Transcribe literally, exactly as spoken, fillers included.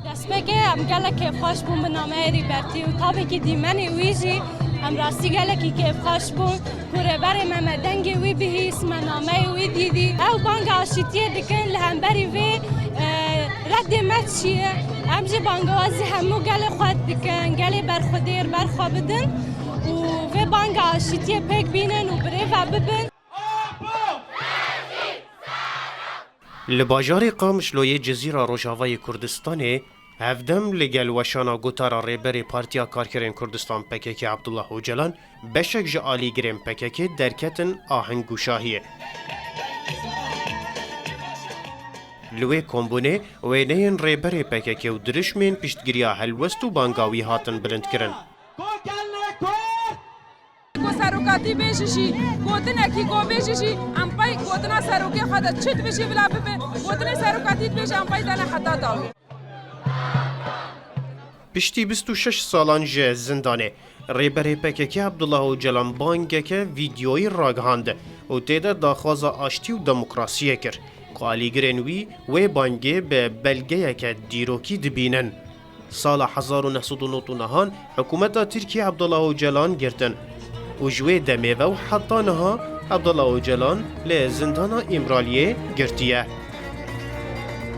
Destpêkê em gelek kêfxweş bûn bi nameyê Rêbertî û tabî kî dîmenê wî jî em rastî gelekî kêfxweş bûn ku rêberê me, me dengê wî bihîst, me nameyê wî dîdî. Ew banga aşîtiyê dikin, li hemberî vê, e, redê me çi ye? Em jî bangewazî hemû gelê xwe dikin, gelê berxwedêr berxwe bidin û vê banga aşîtiyê pêk bînin û birêve bibin. Li bajarê Qamişlo yê Cizîra Rojavayê Kurdistanê, hevdem li gel weşana gotara Rêberê Partiya Karkerên Kurdistan P K K Abdullah Ocalan, beşek ji alîgirên P K K derketin aheng û şahiyê. Li wê kombûnê wêneyên Rêberê P K K û dirişmên piştgiriya helwest û banga wî hatin bilindkirin. Ku serokatî bêjî jî, gotinekî ku bêjî jî, em pey gotina serokê xwe de çi dibêjî bila bibe, gotinê serokatî dibêje em pey dene heta dawî. Piştî bîst û şeş salan ji zindanê, Rêberê P K K Abdullah Ocalan bangeke vîdyoyî ragihand û tê de daxwaza aştî û demokrasiyê kir, ku alîgirên wî wê bangê bi belgeyeke dîrokî dibînin. Sala hezar û neh sed û nod û nehan hikûmeta Tirkiyê Abdullah Ocalan girtin û ji wê demê ve û heta niha Abdullah Ocalan li zindana Îmraliyê girtiye.